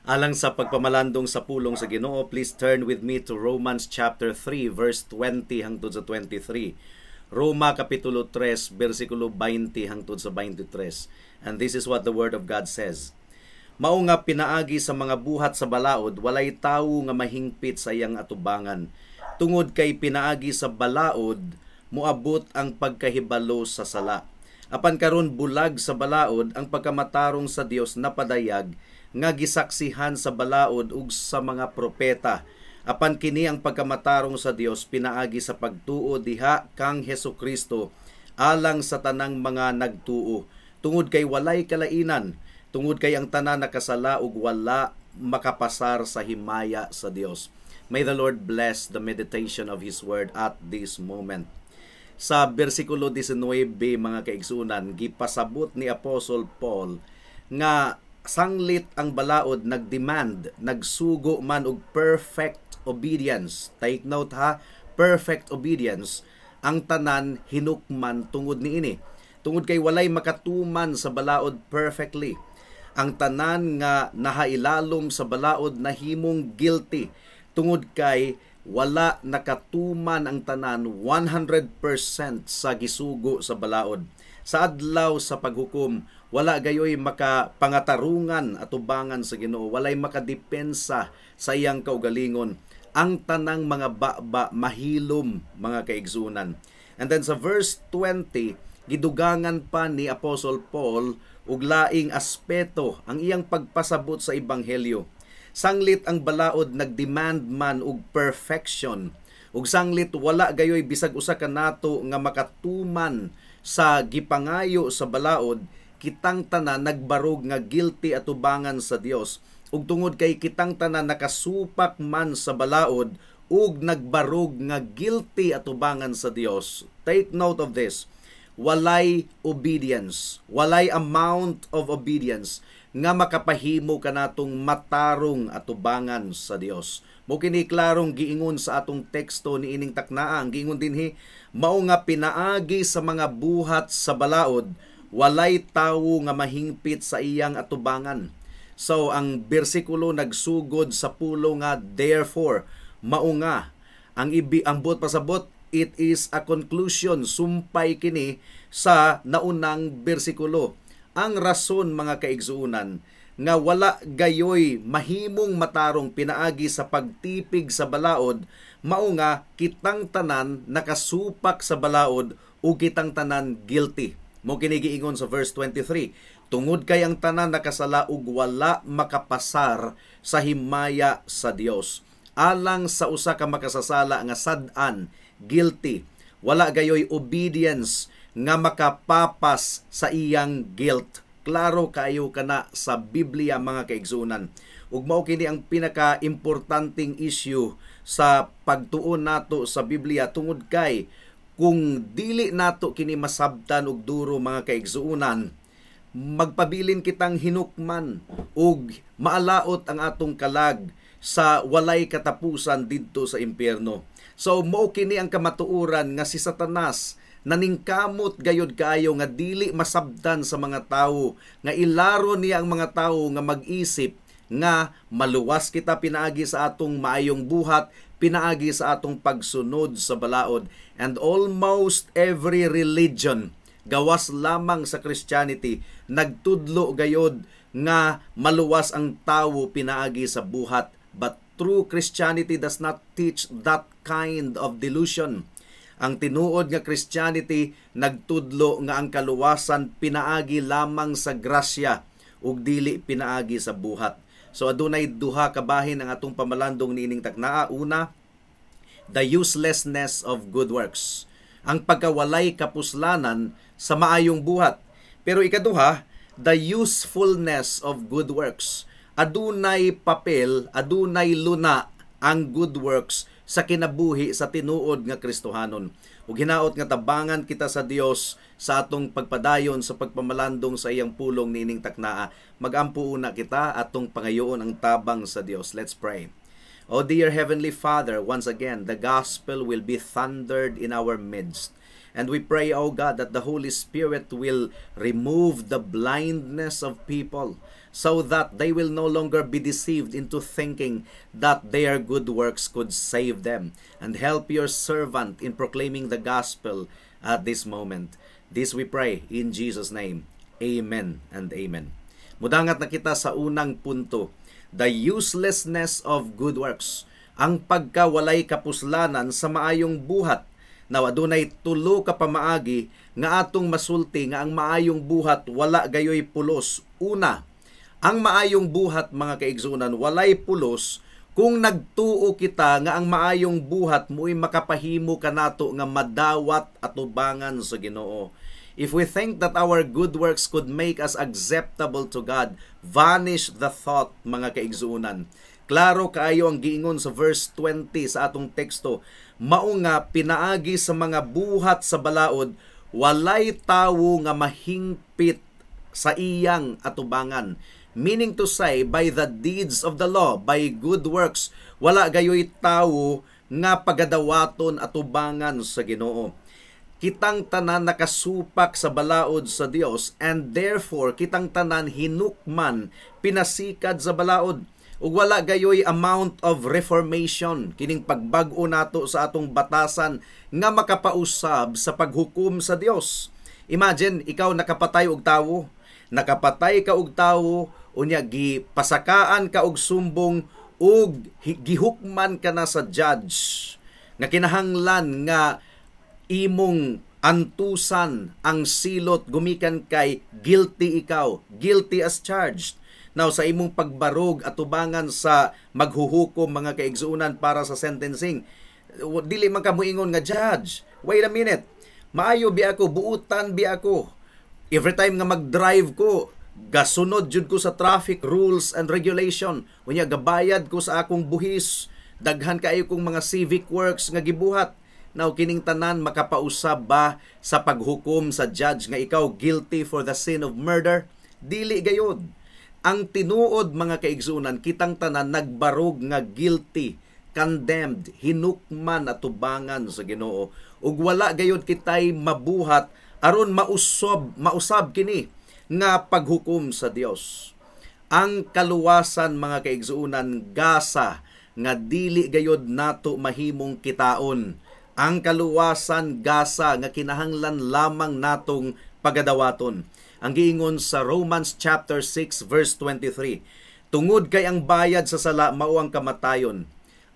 Alang sa pagpamalandong sa pulong sa Ginoo, please turn with me to Romans chapter 3 verse 20 hangtod sa 23. Roma kapitulo 3 bersikulo 20 hangtod sa 23. And this is what the word of God says. "Mao nga pinaagi sa mga buhat sa balaod, walay tawo nga mahingpit sa iyang atubangan. Tungod kay pinaagi sa balaod, moabot ang pagkahibalo sa sala. Apan karon bulag sa balaod, ang pagkamatarong sa Dios napadayag nga gisaksihan sa balaod ug sa mga propeta. Apan kini ang pagkamatarong sa Dios pinaagi sa pagtuo diha kang Hesus Kristo alang sa tanang mga nagtuo. Tungod kay walay kalainan, tungod kay ang tanan nakasala ug wala makapasar sa himaya sa Dios." May the Lord bless the meditation of His word at this moment. Sa bersikulo 19, mga kaigsunan, gipasabot ni Apostle Paul nga sanglit ang balaod nagdemand, nagsugo man og perfect obedience. Take note ha, perfect obedience, ang tanan hinukman tungod niini. Tungod kay walay makatuman sa balaod perfectly. Ang tanan nga nahailalom sa balaod nahimong guilty tungod kay wala nakatuman ang tanan 100% sa gisugo sa balaod. Sa adlaw sa paghukom, wala gayoy makapangatarungan atubangan sa Ginoo, walay makadepensa sa iyang kaugalingon. Ang tanang mga baba mahilom, mga kaigsunan. And then sa verse 20, gidugangan pa ni Apostle Paul og laing aspeto ang iyang pagpasabot sa ebanghelyo. Sanglit ang balaod nagdemand man og perfection, ug sanglit wala gayoy bisag usa ka nato nga makatuman sa gipangayo sa balaod, kitang tanan nagbarog nga guilty atubangan sa Dios. Ug tungod kay kitang tanan nakasupak man sa balaod ug nagbarog nga guilty atubangan sa Dios. Take note of this. Walay obedience, walay amount of obedience nga makapahimo kanatong matarong atubangan sa Dios. Mao kini klarong giingon sa atong teksto niining taknaa. Ang giingon dinhi, "Mao nga pinaagi sa mga buhat sa balaod, walay tawo nga mahingpit sa iyang atubangan." So ang bersikulo nagsugod sa pulong nga "therefore", mao nga. Ang buot pasabot, it is a conclusion, sumpay kini sa naunang bersikulo. Ang rason, mga kaigsuunan, nga wala gayoy mahimong matarong pinaagi sa pagtipig sa balaod, mao nga kitang tanan nakasupak sa balaod ug kitang tanan guilty. Mao kini giingon sa verse 23, "Tungod kay ang tanan nakasala ug wala makapasar sa himaya sa Dios." Alang sa usa ka makasasala nga sad-an, guilty, wala gayoy obedience nga makapapas sa iyang guilt. Klaro kaayo kana sa Biblia, mga kaigsunan. Ug mao kini ang pinaka-importanteng issue sa pagtuon nato sa Biblia, tungod kay kung dili nato kini masabtan og duro, mga kaigsuonan, magpabilin kitang hinukman ug maalaot ang atong kalag sa walay katapusan didto sa impyerno. So mao kini ang kamatuoran nga si Satanas naningkamot gayod kaayo nga dili masabtan sa mga tawo, nga ilaro niya ang mga tawo nga mag-isip nga maluwas kita pinaagi sa atong maayong buhat, pinaagi sa atong pagsunod sa balaod. And almost every religion gawas lamang sa Christianity nagtudlo gayod nga maluwas ang tawo pinaagi sa buhat. But true Christianity does not teach that kind of delusion. Ang tinuod nga Christianity nagtudlo nga ang kaluwasan pinaagi lamang sa grasya ug dili pinaagi sa buhat. So adunay duha ka bahin ang atong pamalandong niining taknaa. Una, the uselessness of good works. Ang pagkawalay kapuslanan sa maayong buhat. Pero ikaduha, the usefulness of good works. Adunay papel, adunay luna ang good works sa kinabuhi sa tinuod nga Kristohanon. Ug hinaot nga tabangan kita sa Dios sa atong pagpadayon sa pagpamalandong sa iyang pulong niining taknaa. Magampo una kita, atong pangayoon ang tabang sa Dios. Let's pray. Oh dear Heavenly Father, once again, the gospel will be thundered in our midst. And we pray, O God, that the Holy Spirit will remove the blindness of people so that they will no longer be deceived into thinking that their good works could save them. And help your servant in proclaiming the gospel at this moment. This we pray in Jesus' name. Amen and amen. Mudangat na kita sa unang punto, the uselessness of good works. Ang pagkawalay kapuslanan sa maayong buhat. Now, adunay tulo ka pamaagi nga atong masulti nga ang maayong buhat wala gayoy pulos. Una, ang maayong buhat, mga kaigsunan, walay pulos kung nagtuo kita nga ang maayong buhat mo'y makapahimo kanato nga madawat atubangan sa Ginoo. If we think that our good works could make us acceptable to God, vanish the thought, mga kaigsunan. Klaro kaayo ang giingon sa verse 20 sa atong teksto. Mao nga pinaagi sa mga buhat sa balaod, walay tawo nga mahingpit sa iyang atubangan. Meaning to say, by the deeds of the law, by good works, wala gayoy tawo nga pagadawaton atubangan sa Ginoo. Kitang tanan nakasupak sa balaod sa Dios, and therefore kitang tanan hinukman, pinasikad sa balaod. Ug wala gayoy amount of reformation, kining pagbag-o nato sa atong batasan, nga makapausab sa paghukom sa Dios. Imagine ikaw nakapatay og tawo, nakapatay ka og tawo, unya gipasakaan ka og sumbong ug gihukman ka na sa judge nga kinahanglan nga imong antusan ang silot gumikan kay guilty ikaw, guilty as charged. Now, sa imong pagbarog atubangan sa maghuhukom, mga kaigsuonan, para sa sentencing, dili man ka moingon nga, "Judge, wait a minute. Maayo bi ako, buutan bi ako. Every time nga mag-drive ko, gasunod jud ko sa traffic rules and regulation. Unya gabayad ko sa akong buhis. Daghan kaayo kong mga civic works nga gibuhat." Now, kining tanan makapausab ba sa paghukom sa judge nga ikaw guilty for the sin of murder? Dili gayod. Ang tinuod, mga kaigsunan, kitang tanan nagbarog nga guilty, condemned, hinukman atubangan sa Ginoo. Ug wala gayod kitay mabuhat aron mausab kini nga paghukom sa Dios. Ang kaluwasan, mga kaigsuonan, gasa nga dili gayod nato mahimong kitaon. Ang kaluwasan, gasa nga kinahanglan lamang natong pagadawaton. Ang giingon sa Romans chapter 6 verse 23, "Tungod kay ang bayad sa sala mao ang kamatayon,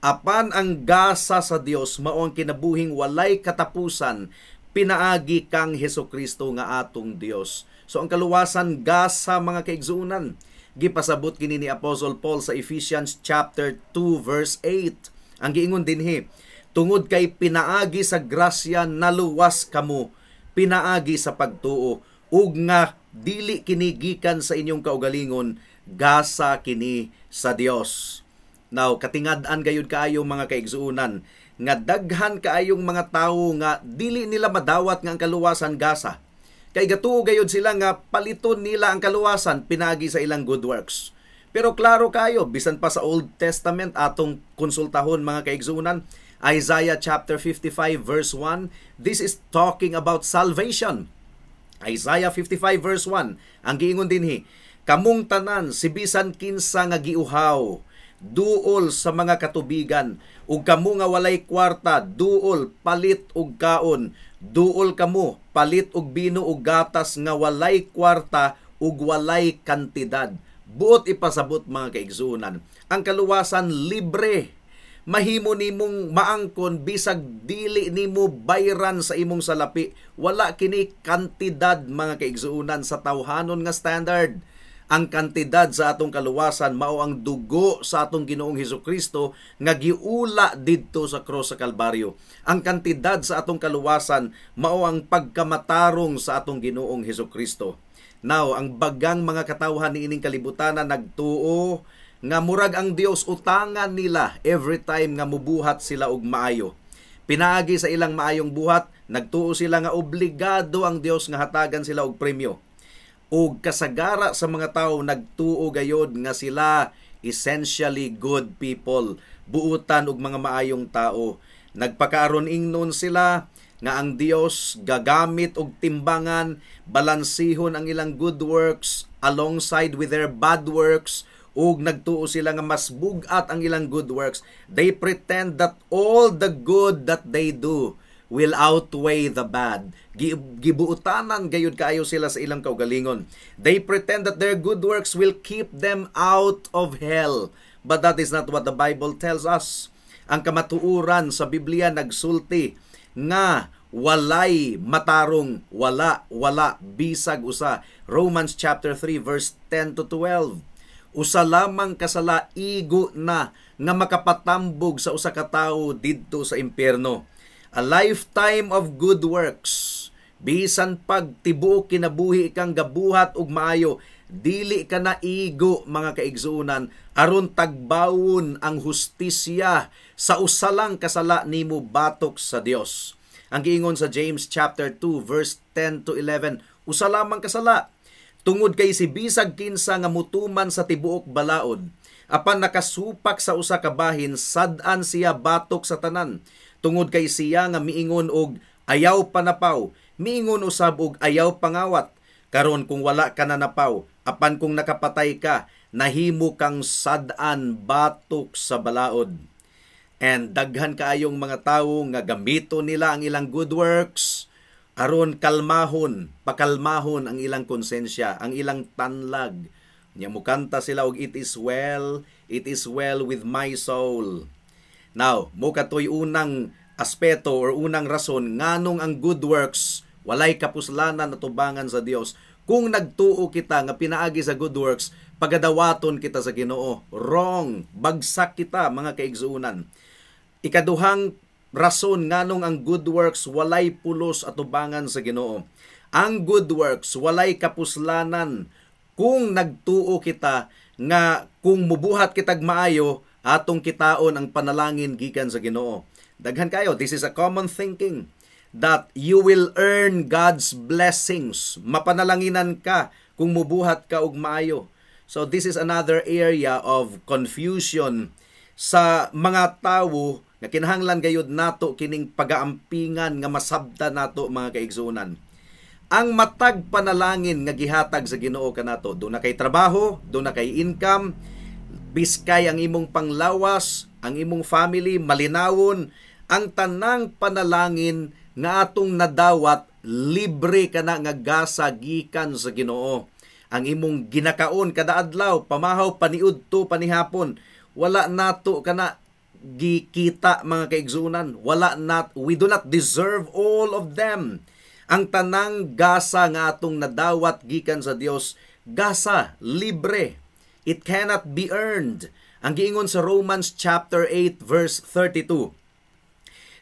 apan ang gasa sa Dios mao ang kinabuhing walay katapusan pinaagi kang Hesukristo nga atong Dios." So ang kaluwasan, gasa, mga kaigsuonan. Gipasabot kini ni Apostle Paul sa Ephesians chapter 2 verse 8. Ang giingon dinhi, "Tungod kay pinaagi sa grasya naluwas kamo pinaagi sa pagtuo, ug nga dili kini gikan sa inyong kaugalingon, gasa kini sa Dios." Now, katingad-an gayud kaayo, mga kaigsuonan, nga daghan kaayong mga tawo nga dili nila madawat nga ang kaluwasan gasa. Kay gatuo gayud sila nga paliton nila ang kaluwasan pinaagi sa ilang good works. Pero klaro kayo, bisan pa sa Old Testament atong konsultahon, mga kaigsuonan, Isaiah chapter 55 verse 1, this is talking about salvation. Isaiah 55 verse 1, ang giingon dinhi, "Kamong tanan, si bisan kinsa nga giuhaw, duol sa mga katubigan, ug kamo nga walay kwarta, duol, palit og kaon. Duol kamo, palit og bino ug gatas nga walay kwarta ug walay kantidad." Buot ipasabot, mga kaigsuonan, ang kaluwasan libre. Mahimo nimong maangkon bisag dili nimo bayran sa imong salapi. Wala kini kantidad, mga kaigsuonan, sa tawhanon nga standard. Ang kantidad sa atong kaluwasan mao ang dugo sa atong Ginoong Hesukristo nga giula didto sa cross sa Kalbaryo. Ang kantidad sa atong kaluwasan mao ang pagkamatarong sa atong Ginoong Hesukristo. Now, ang bagang mga katawhan niining kalibutan na nagtuo nga murag ang Dios utangan nila every time nga mubuhat sila og maayo. Pinaagi sa ilang maayong buhat, nagtuo sila nga obligado ang Dios nga hatagan sila og premyo. Ug kasagara sa mga tawo nagtuo gayod nga sila essentially good people, buutan og mga maayong tao. Nagpakaaron ingnon sila, nga ang Dios gagamit og timbangan, balansihon ang ilang good works alongside with their bad works, ug nagtuo sila nga mas bugat ang ilang good works. They pretend that all the good that they do will outweigh the bad. Gibuutanan gayud kaayo sila sa ilang kaugalingon. They pretend that their good works will keep them out of hell. But that is not what the Bible tells us. Ang kamatuoran sa Biblia nagsulti nga walay matarong, wala, wala, bisag usa. Romans chapter 3 verse 10 to 12. Usa lamang kasala igo na nga makapatambog sa usa ka tawo didto sa impyerno. A lifetime of good works, bisan pag tibuok kinabuhi kang gabuhat og maayo, dili ka na igo, mga kaigsuonan, aron tagbawon ang hustisya sa usa lang kasala nimo batok sa Dios. Ang giingon sa James chapter 2 verse 10 to 11, usa lamang kasala. Tungod kay si bisag kinsa nga mutuman sa tibuok balaod, apan nakasupak sa usa ka bahin, sad-an siya batok sa tanan. Tungod kay siya nga miingon og "Ayaw panapaw," miingon usab og "Ayaw pangawat." Karon kung wala ka nanapaw, apan kung nakapatay ka, nahimo kang sad-an batok sa balaod. And daghan kaayong mga tawo nga gamito nila ang ilang good works aron kalmahon, pakalmahon ang ilang konsensya, ang ilang tanlag. Nya mukanta sila og "It is well, it is well with my soul." Now, mao katoy unang aspeto or unang rason nganong ang good works walay kapuslanan atubangan sa Dios. Kung nagtuo kita nga pinaagi sa good works pagadawaton kita sa Ginoo, wrong, bagsak kita, mga kaigsuonan. Ikaduhang rason nganong ang good works walay pulos atubangan sa Ginoo. Ang good works walay kapuslanan kung nagtuo kita nga kung mubuhat kitag maayo, atong kitaon ang panalangin gikan sa Ginoo. Daghan kayo, this is a common thinking that you will earn God's blessings. Mapanalanginan ka kung mubuhat ka og maayo. So this is another area of confusion sa mga tawo nga kinahanglan gayud nato kining pagaampingan nga masabta nato, mga kaigsuonan. Ang matag panalangin nga gihatag sa Ginoo kanato, duna kay trabaho, duna kay income, biskay ang imong panglawas, ang imong family malinawon, ang tanang panalangin nga atong nadawat, libre kana nga gasa gikan sa Ginoo. Ang imong ginakaon kada adlaw, pamahaw, paniudto, panihapon, wala nato kana gikita, mga kaigsuonan. Wala not we do not deserve all of them. Ang tanang gasa nga atong nadawat gikan sa Dios, gasa, libre. It cannot be earned. Ang giingon sa Romans chapter 8 verse 32,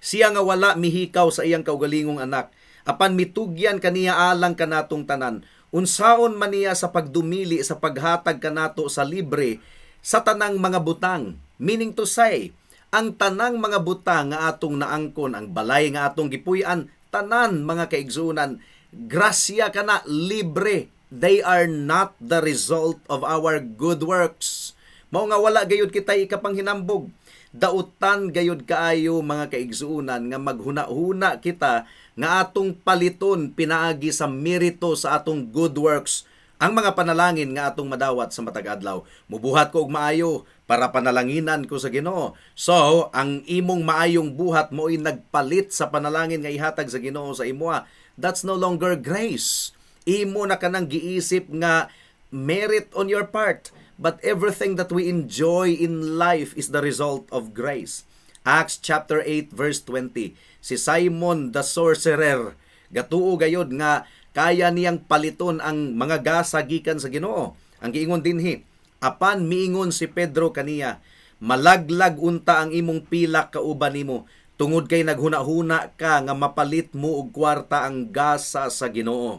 siya nga wala mihikaw sa iyang kaugalingong anak, apan mitugyan kaniya alang kanatong tanan, unsaon man niya sa pagdumili sa paghatag kanato sa libre sa tanang mga butang? Meaning to say, ang tanang mga butang nga atong naangkon, ang balay nga atong gipuy-an, tanan, mga kaigsuonan, grasya kana, libre. They are not the result of our good works. Mao nga wala gayud kita ikapanghinambog. Dautan gayud kaayo, mga kaigsuonan, nga maghuna-huna kita nga atong paliton pinaagi sa merito sa atong good works ang mga panalangin nga atong madawat sa matag adlaw. Mubuhat ko og maayo para panalanginan ko sa Ginoo. So, ang imong maayong buhat mo'y nagpalit sa panalangin nga ihatag sa Ginoo sa imoha. That's no longer grace. Imo na kanang giisip nga merit on your part. But everything that we enjoy in life is the result of grace. Acts chapter 8 verse 20. Si Simon the sorcerer, gatuo gayod nga kaya niyang paliton ang mga gasa gikan sa Ginoo. Ang giingon dinhi, apan miingon si Pedro kaniya, "Malaglag unta ang imong pilak kauban nimo tungod kay naghuna-huna ka nga mapalit mo og kwarta ang gasa sa Ginoo."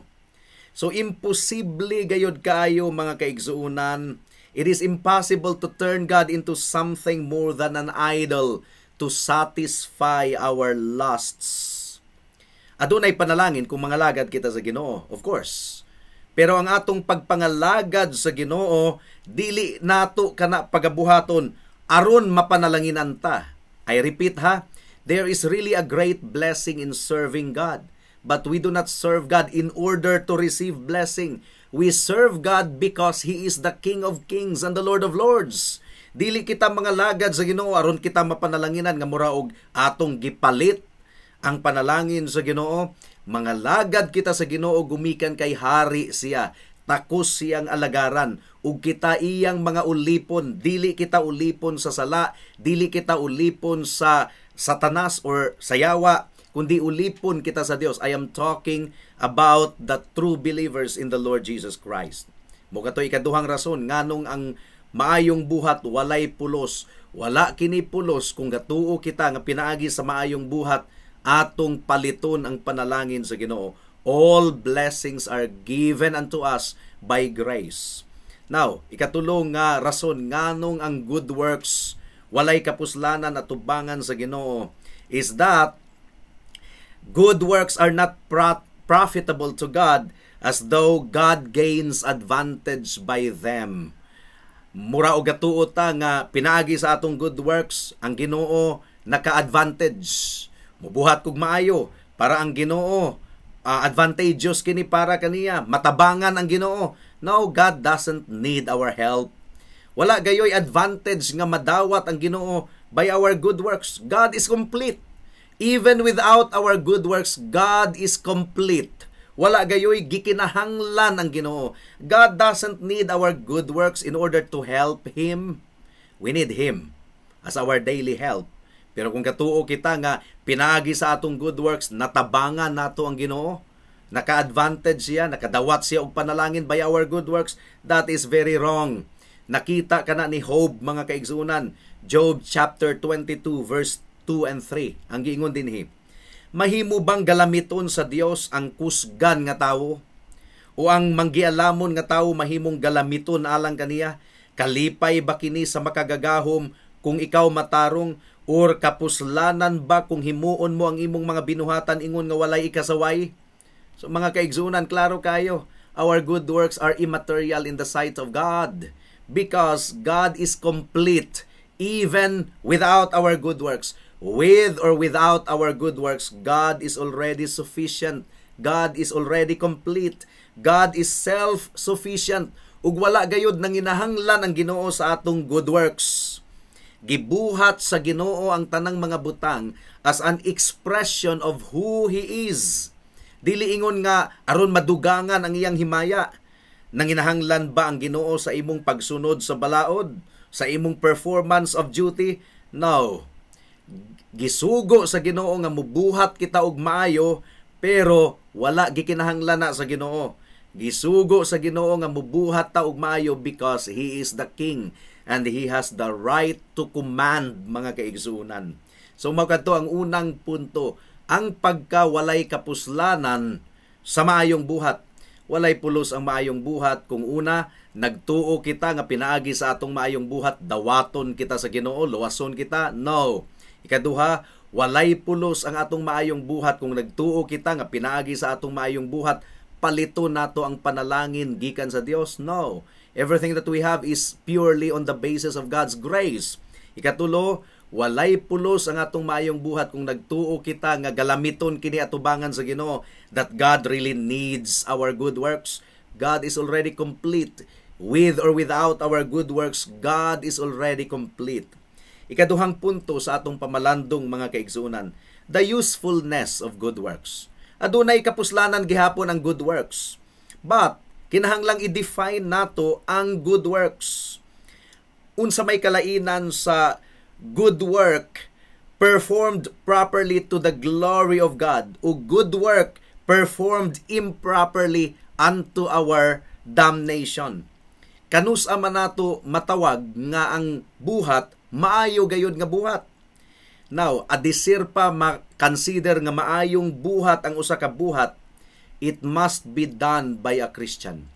So imposible gayod kaayo, mga kaigsuonan. It is impossible to turn God into something more than an idol to satisfy our lusts. Adunay panalangin kung mangalagad kita sa Ginoo, of course. Pero ang atong pagpangalagad sa Ginoo, dili nato kana pagabuhaton aron mapanalanginan ta. I repeat ha, There is really a great blessing in serving God. But we do not serve God in order to receive blessing. We serve God because He is the King of Kings and the Lord of Lords. Dili kita mga lagad sa Ginoo aron kita mapanalanginan nga mura og atong gipalit ang panalangin sa Ginoo. Mga lagad kita sa Ginoo gumikan kay hari siya, takos siyang alagaran ug kita iyang mga ulipon. Dili kita ulipon sa sala, dili kita ulipon sa Satanas or sa yawa, kundi ulipon kita sa Dios. I am talking about the true believers in the Lord Jesus Christ. Mao kato ikaduhang rason nganong ang maayong buhat walay pulos. Wala kini pulos kung gatuo kita nga pinaagi sa maayong buhat atong paliton ang panalangin sa Ginoo. All blessings are given unto us by grace. Now, ikatulo nga rason nganong ang good works walay kapuslanan at tubangan sa Ginoo is that good works are not profitable to God, as though God gains advantage by them. Mura og gatuo ta nga pinaagi sa atong good works ang Ginoo naka-advantage. Mubuhat kog maayo para ang Ginoo, advantageous kini para kaniya, matabangan ang Ginoo. No, God doesn't need our help. Wala gayoy advantage nga madawat ang Ginoo by our good works. God is complete. Even without our good works, God is complete. Wala gayoy gikinahanglan ang Ginoo. God doesn't need our good works in order to help Him. We need Him as our daily help. Pero kung katuo kita nga pinaagi sa atong good works, natabangan nato ang Ginoo, naka-advantage siya, nakadawat siya og panalangin by our good works, that is very wrong. Nakita kana ni Job, mga kaigsunan. Job chapter 22 verse 2 and 3. Ang giingon dinhi: "Mahimo bang galamiton sa Dios ang kusgan nga tawo? O ang manggialamon nga tawo mahimong galamiton alang kaniya? Kalipay ba kini sa Makagagahom kung ikaw matarong, or kapuslanan ba kung himuon mo ang imong mga binuhatan ingon nga walay ikasaway?" So mga kaigsunan, klaro kayo, our good works are immaterial in the sight of God because God is complete even without our good works. With or without our good works, God is already sufficient. God is already complete. God is self-sufficient. Ug wala gayud nanginahanglan ang Ginoo sa atong good works. Gibuhat sa Ginoo ang tanang mga butang as an expression of who He is. Dili ingon nga aron madugangan ang iyang himaya. Nanginahanglan ba ang Ginoo sa imong pagsunod sa balaod? Sa imong performance of duty? No. Gisugo sa Ginoo nga mubuhat kita og maayo, pero wala gikinahanglan na sa Ginoo. Gisugo sa Ginoo nga mubuhat ta og maayo because He is the King and He has the right to command, mga kaigsuonan. So mao kadto ang unang punto, ang pagkawalay kapuslanan sa maayong buhat. Walay pulos ang maayong buhat kung una, nagtuo kita nga pinaagi sa atong maayong buhat dawaton kita sa Ginoo, luwason kita. No. Ikaduha, walay pulos ang atong maayong buhat kung nagtuo kita nga pinaagi sa atong maayong buhat palito nato ang panalangin gikan sa Dios. No. Everything that we have is purely on the basis of God's grace. Ikatulo, walay pulos ang atong maayong buhat kung nagtuo kita nga galamiton kini atubangan sa Ginoo, that God really needs our good works. God is already complete. With or without our good works, God is already complete. Ikaduhang punto sa atong pamalandong, mga kaigsunan, the usefulness of good works. Adunay kapuslanan gihapon ang good works. But kinahanglang i-define nato ang good works. Unsa may kalainan sa good work performed properly to the glory of God o good work performed improperly unto our damnation? Kanus-a man nato matawag nga ang buhat maayo gayud nga buhat? Now, adisir pa ma-consider nga maayong buhat ang usa ka buhat, it must be done by a Christian.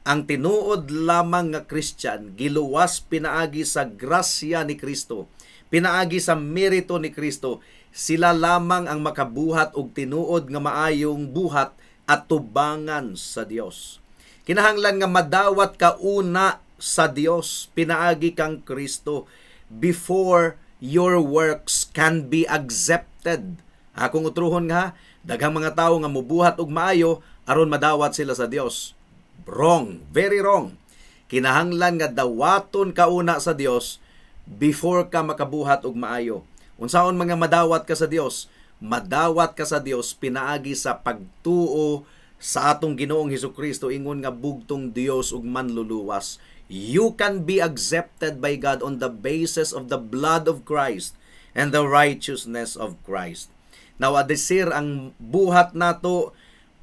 Ang tinuod lamang nga Christian, giluwas pinaagi sa grasya ni Kristo, pinaagi sa merito ni Kristo, sila lamang ang makabuhat og tinuod nga maayong buhat at tubangan sa Dios. Kinahanglan nga madawat ka una sa Dios pinaagi kang Kristo before your works can be accepted. Akong utruhon nga, daghang mga tawo nga mubuhat og maayo aron madawat sila sa Dios. Wrong, very wrong. Kinahanglan nga dawaton ka una sa Dios before ka makabuhat og maayo. Unsaon mga madawat ka sa Dios? Madawat ka sa Dios pinaagi sa pagtuo sa atong Ginoong Hesukristo ingon nga bugtong Dios ug manluluwas. You can be accepted by God on the basis of the blood of Christ and the righteousness of Christ. Now, adesir ang buhat nato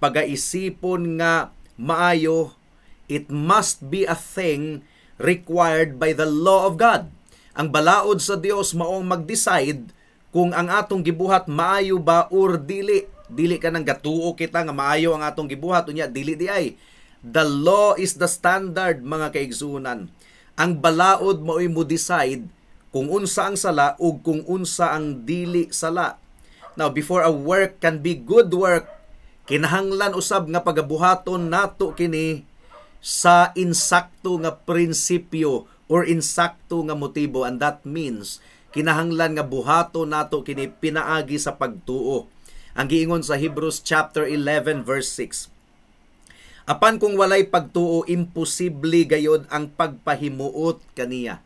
pagaisipon nga maayo, it must be a thing required by the law of God. Ang balaod sa Dios maong mag-decide kung ang atong gibuhat maayo ba or dili. Dili ka nang gatuo kita nga maayo ang atong gibuhat, unya dili di ay. The law is the standard, mga kaigsunan. Ang balaod mao'y mo decide kung unsa ang sala ug kung unsa ang dili sala. Now, before a work can be good work, kinahanglan usab nga pagabuhaton nato kini sa insakto nga prinsipyo or insakto nga motibo, and that means kinahanglan nga buhaton nato kini pinaagi sa pagtuo. Ang giingon sa Hebrews chapter 11 verse 6, "Apan kung walay pagtuo, imposible gayod ang pagpahimuot kaniya."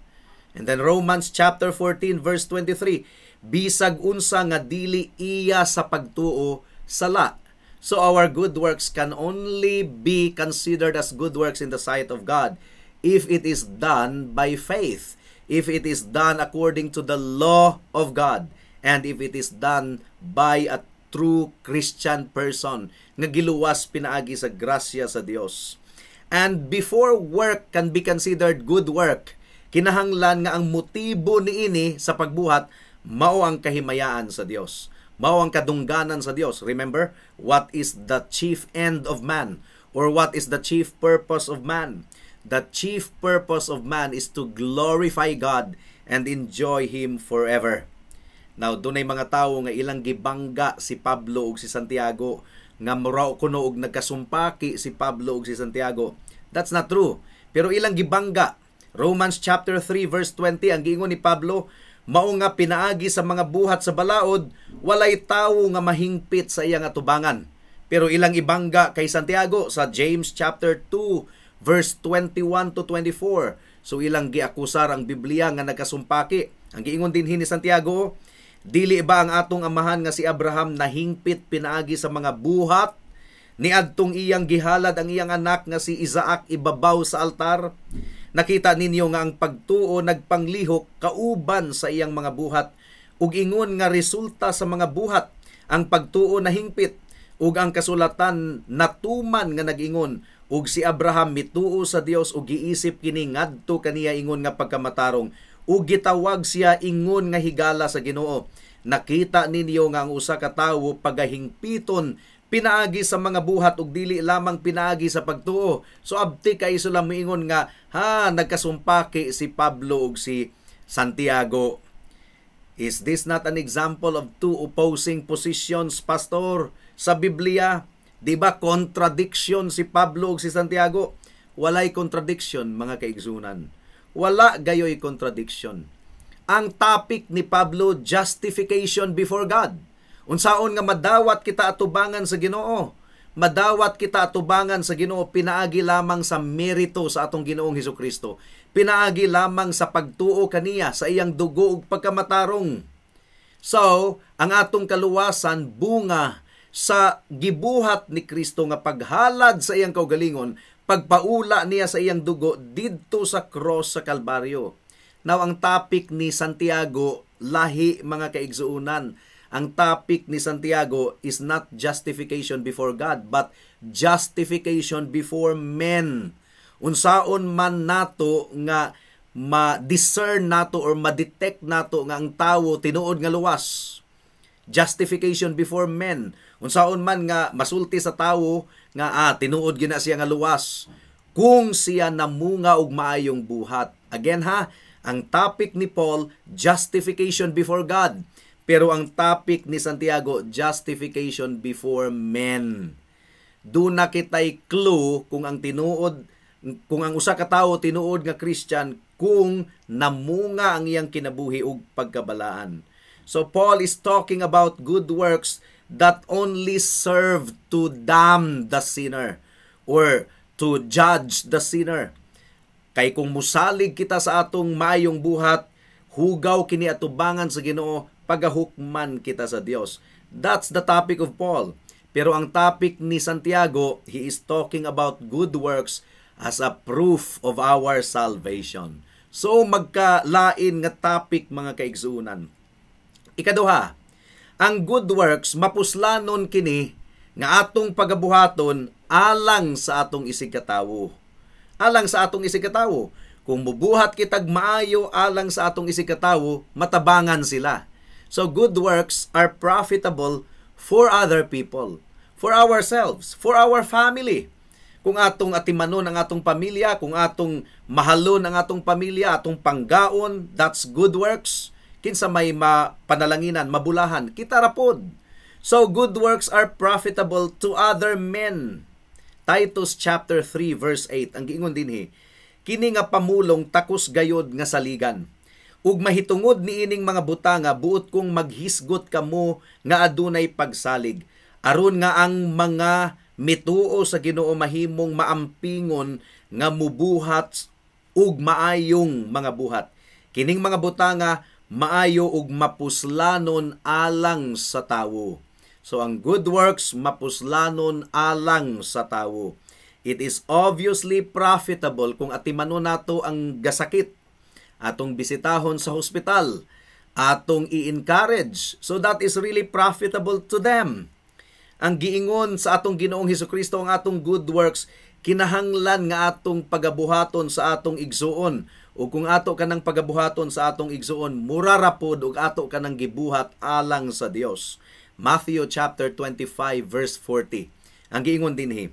And then Romans chapter 14 verse 23, "Bisag unsa nga dili iya sa pagtuo, sala." So our good works can only be considered as good works in the sight of God if it is done by faith, if it is done according to the law of God, and if it is done by a true Christian person nga giluwas pinaagi sa grasya sa Dios. And before work can be considered good work, kinahanglan nga ang motibo niini sa pagbuhat mao ang kahimayaan sa Dios. Mao ang kadungganan sa Dios. Remember, what is the chief end of man? Or what is the chief purpose of man? The chief purpose of man is to glorify God and enjoy Him forever. Now, dunay mga tawo nga ilang gibangga si Pablo ug si Santiago nga mura kuno og nagkasumpaki si Pablo ug si Santiago. That's not true. Pero ilang gibangga. Romans chapter 3 verse 20, ang giingon ni Pablo, "Mao nga pinaagi sa mga buhat sa balaod, walay tawo nga mahingpit sa iyang atubangan." Pero ilang ibangga kay Santiago sa James chapter 2 verse 21 to 24. So ilang giakusar ang Biblia nga nagkasumpaki. Ang giingon dinhi ni Santiago, "Dili ba ang atong amahan nga si Abraham nahingpit pinaagi sa mga buhat niadtong iyang gihalad ang iyang anak nga si Isaac ibabaw sa altar? Nakita ninyo nga ang pagtuo nagpanglihok kauban sa iyang mga buhat, ug ingon nga resulta sa mga buhat ang pagtuo nahingpit, ug ang kasulatan natuman nga nag-ingon, 'Ug si Abraham mituo sa Dios ug giisip kini ngadto kaniya ingon nga pagkamatarong, ug gitawag siya ingon nga higala sa Ginoo.' Nakita ninyo nga ang usa ka tawo pagahingpiton pinaagi sa mga buhat ug dili lamang pinaagi sa pagtuo." So abti kay sila moingon nga ha nagkasumpaki si Pablo ug si Santiago. Is this not an example of two opposing positions, Pastor, sa Biblia? Di ba contradiction si Pablo ug si Santiago? Walay contradiction, mga kaigsunan. Wala gayoy contradiction. Ang topic ni Pablo, justification before God. Unsaon nga madawat kita atubangan sa Ginoo? Madawat kita atubangan sa Ginoo pinaagi lamang sa merito sa atong Ginoong Hesukristo. Pinaagi lamang sa pagtuo kaniya sa iyang dugo ug pagkamatarong. So, ang atong kaluwasan bunga sa gibuhat ni Kristo nga paghalad sa iyang kaugalingon, pagpaula niya sa iyang dugo didto sa cross sa Kalbaryo. Now, ang topic ni Santiago, lahi, mga kaigsuunan. Ang topic ni Santiago is not justification before God, but justification before men. Unsaon man nato nga ma-discern nato or ma-detect nato nga ang tawo tinuod nga luwas? Justification before men. Unsaon man nga masulti sa tawo nga tinuod gina siya nga luwas kung siya namunga og maayong buhat? Again ha, ang topic ni Paul, justification before God. Pero ang topic ni Santiago, justification before men. Duna kitay clue kung ang usa ka tawo tinuod nga Christian. kung namunga ang iyang kinabuhi og pagkabalaan. So Paul is talking about good works that only serve to damn the sinner or to judge the sinner. Kay kung musalig kita sa atong maayong buhat, hugaw kini atubangan sa Ginoo, pagahukman kita sa Dios. That's the topic of Paul. Pero ang topic ni Santiago, he is talking about good works as a proof of our salvation. So magkalain nga topic, mga kaigsuonan. Ikaduha, ang good works mapuslanon kini nga atong pagabuhaton alang sa atong isigkatawo. Alang sa atong isigkatawo. Kung mubuhat kitag maayo alang sa atong isigkatawo, matabangan sila. So good works are profitable for other people, for ourselves, for our family. Kung atong atimanon ang atong pamilya, kung atong mahalon ang atong pamilya, atong panggaon, that's good works. Kinsa may mapanalanginan, mabulahan, kita ra pod. So good works are profitable to other men. Titus chapter 3 verse 8 ang giingon dinhi, "Kini nga pamulong takos gayod nga saligan. Ug mahitungod niining mga butanga buot kong maghisgot kamo nga adunay pagsalig, aron nga ang mga mituo sa Ginoo mahimong maampingon nga mubuhat ug maayong mga buhat. Kining mga butanga maayo ug mapuslanon alang sa tawo." So ang good works mapuslanon alang sa tawo. It is obviously profitable kung atimanon nato ang gasakit, atong bisitahon sa hospital, atong i-encourage. So that is really profitable to them. Ang giingon sa atong Ginoong Hesukristo, ang atong good works kinahanglan nga atong pagabuhaton sa atong igsuon. O kung ato kanang pagabuhaton sa atong igsuon, mura ra pod og ato kanang gibuhat alang sa Dios. Matthew chapter 25 verse 40. Ang giingon dinhi,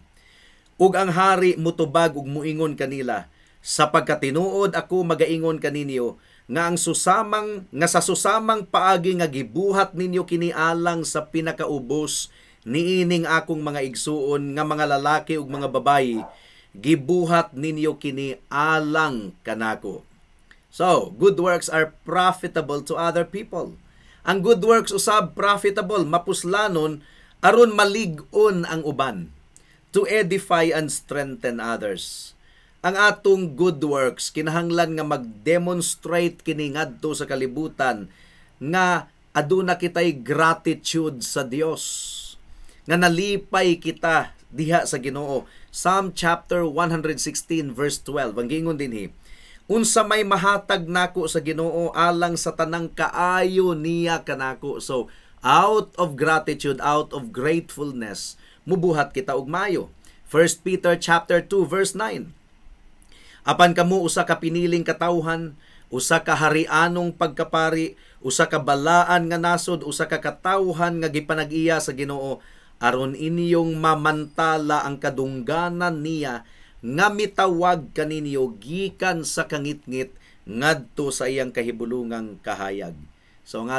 "Ug ang hari mutubag ug muingon kanila, sa pagkatinuod ako magaingon kaninyo nga ang susamang nga sa susamang paagi nga gibuhat ninyo kini alang sa pinakaubos niining akong mga igsuon nga mga lalaki ug mga babayi, gibuhat ninyo kini alang kanako." So, good works are profitable to other people. Ang good works usab profitable, mapuslanon aron malig-on ang uban, to edify and strengthen others. Ang atong good works kinahanglan nga mag-demonstrate kini ngadto sa kalibutan nga aduna kitay gratitude sa Dios, nga nalipay kita diha sa Ginoo. Psalm chapter 116 verse 12 ang giingon dinhi, "Unsa may mahatag nako sa Ginoo alang sa tanang kaayo niya kanako?" So out of gratitude, out of gratefulness, mubuhat kita og maayo. 1 Peter chapter 2 verse 9. "Apan kamo usa ka piniling katawhan, usa ka harianong pagkapari, usa ka balaan nga nasod, usa ka katawhan nga gipanag-iya sa Ginoo, aron inyong mamantala ang kadungganan niya nga mitawag kaninyo gikan sa kangitngit ngadto sa iyang kahibulungang kahayag." So ang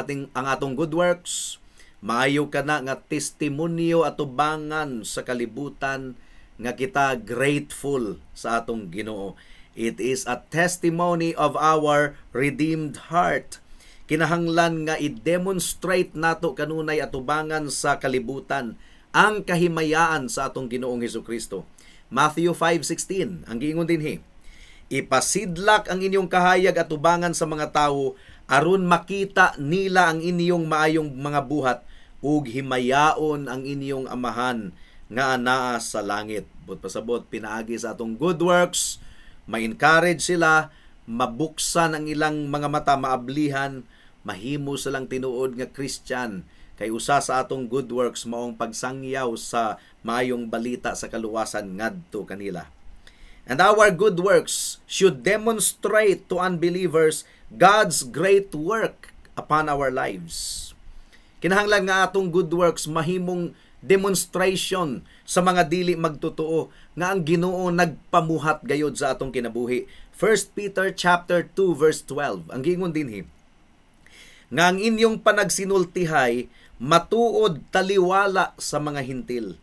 atong good works maayo kana nga testimonyo atubangan sa kalibutan nga kita grateful sa atong Ginoo. It is a testimony of our redeemed heart. Kinahanglan nga i-demonstrate nato kanunay atubangan sa kalibutan ang kahimayaan sa atong Ginoong Hesukristo. Matthew 5:16 ang giingon dinhi, "Ipasidlak ang inyong kahayag atubangan sa mga tawo aron makita nila ang inyong maayong mga buhat ug himayaon ang inyong Amahan nga anaa sa langit." Buot pasabot, pinaagi sa atong good works, ma-encourage sila, mabuksan ang ilang mga mata, maablihan, mahimo silang tinuod nga Christian, kay usa sa atong good works maong pagsangyaw sa maayong balita sa kaluwasan ngadto kanila. And our good works should demonstrate to unbelievers God's great work upon our lives. Kinahanglan nga atong good works mahimong demonstration sa mga dili magtotoo nga ang Ginoo nagpamuhat gayod sa atong kinabuhi. 1 Peter chapter 2 verse 12 ang giingon dinhi, "Nga ang inyong panagsinultihay matuod taliwala sa mga Hentil,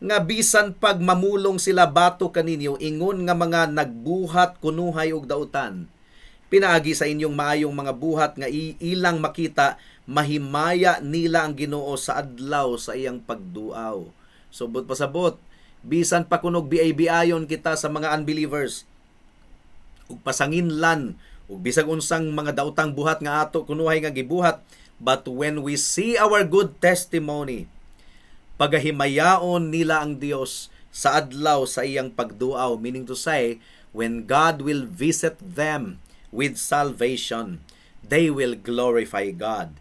nga bisan pag mamulong sila batok kaninyo ingon nga mga nagbuhat kunuhay og dautan, Pinaagi sa inyong maayong mga buhat nga ilang makita, mahimaya nila ang Ginoo sa adlaw sa iyang pagduaw. Subot pasabot, bisan pa kunog biay-biayon kita sa mga unbelievers ug pasanginlan ug bisag unsang mga daotang buhat nga ato kunuhay nga gibuhat, but when we see our good testimony, pagahimayaon nila ang Dios sa adlaw sa iyang pagduaw, meaning to say, when God will visit them with salvation, they will glorify God.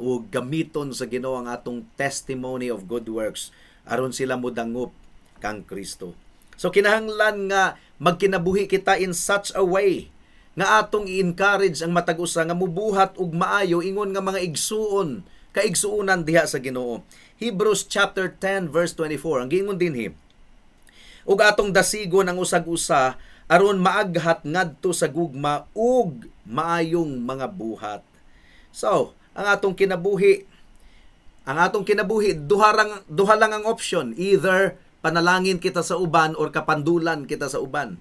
Ug gamiton sa Ginoo ang atong testimony of good works aron sila modangop kang Kristo. So kinahanglan nga magkinabuhi kita in such a way nga atong i-encourage ang matag usa nga mubuhat og maayo ingon nga mga igsuon, kaigsuonan diha sa Ginoo. Hebrews chapter 10 verse 24 ang giingon dinhi, "Ug atong dasigon ang usag usa aron maaghat ngadto sa gugma ug maayong mga buhat." So, ang atong kinabuhi, duha lang ang option, either panalangin kita sa uban or kapandulan kita sa uban.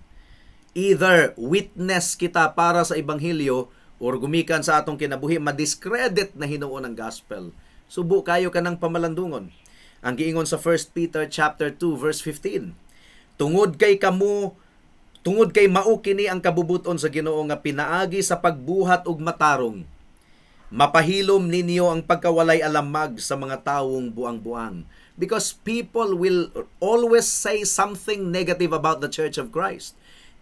Either witness kita para sa ebanghelyo or gumikan sa atong kinabuhi madiscredit na hinuon ang gospel. Subo kayo kanang pamalandungon. Ang giingon sa 1 Peter chapter 2 verse 15, "Tungod kay mao kini ang kabubuton sa Ginoo nga pinaagi sa pagbuhat og matarong mapahilom ninyo ang pagkawalay alamag sa mga tawong buang-buang." Because people will always say something negative about the Church of Christ.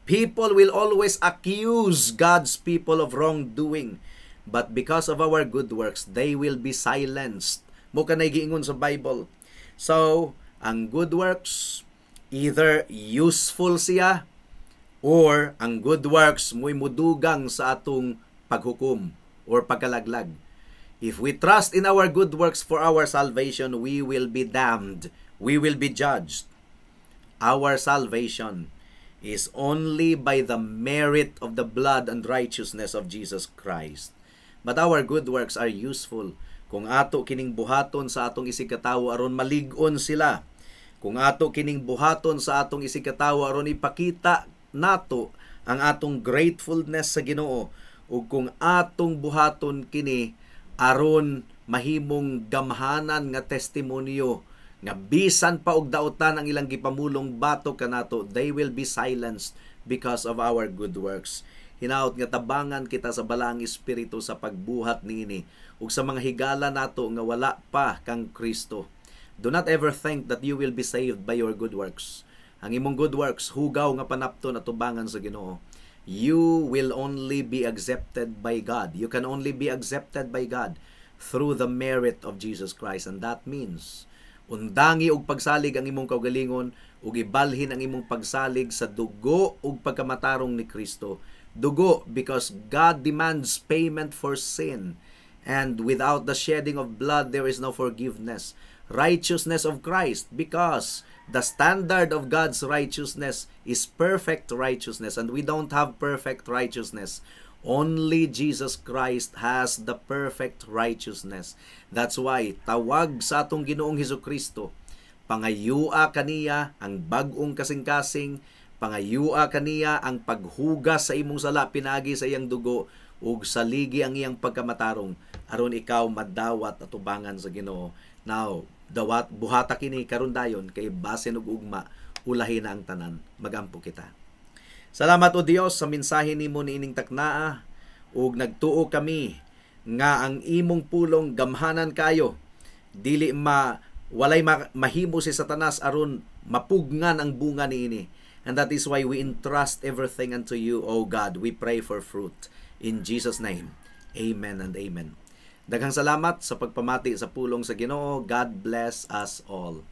People will always accuse God's people of wrongdoing. But because of our good works, they will be silenced. Mao kanay giingon sa Bible. So, ang good works, either useful siya or ang good works mo'y mudugang sa atong paghukom or pagkalaglag. If we trust in our good works for our salvation, we will be damned. We will be judged. Our salvation is only by the merit of the blood and righteousness of Jesus Christ. But our good works are useful kung ato kining buhaton sa atong isigkatawo aron malig-on sila. Kung ato kining buhaton sa atong isigkatawo aron ipakita nato ang atong gratefulness sa Ginoo ug kung atong buhaton kini aron mahimong gamhanan nga testimonyo nga bisan pa og daotan ang ilang gipamulong batok kanato, they will be silenced because of our good works. Hinaot nga tabangan kita sa Balaang Espiritu sa pagbuhat niini ug sa mga higala nato nga wala pa kang Kristo. Do not ever think that you will be saved by your good works. Ang imong good works, hugaw nga panapton atubangan sa Ginoo. You will only be accepted by God. You can only be accepted by God through the merit of Jesus Christ. And that means, undangi og pagsalig ang imong kaugalingon ug ibalhin ang imong pagsalig sa dugo ug pagkamatarong ni Kristo. Dugo because God demands payment for sin. And without the shedding of blood, there is no forgiveness. Righteousness of Christ because the standard of God's righteousness is perfect righteousness, and we don't have perfect righteousness. Only Jesus Christ has the perfect righteousness. That's why tawag sa atong Ginoong Hesus Kristo, pangayua kaniya ang bag-ong kasing-kasing, pangayua kaniya ang paghugas sa imong sala pinagi sa iyang dugo ug saligi ang iyang pagkamatarong aron ikaw madawat atubangan sa Ginoo. Now, dawat buhata kini karon dayon kay basin og ugma ulahi na ang tanan. Magampo kita. Salamat, O Dios, sa mensahe nimo niining taknaa ug nagtuo kami nga ang imong pulong gamhanan kayo, dili ma walay mahimo si Satanas aron mapugngan ang bunga niini. And that is why we entrust everything unto you, O God. We pray for fruit in Jesus' name. Amen and amen. Daghang salamat sa pagpamati sa pulong sa Ginoo. God bless us all.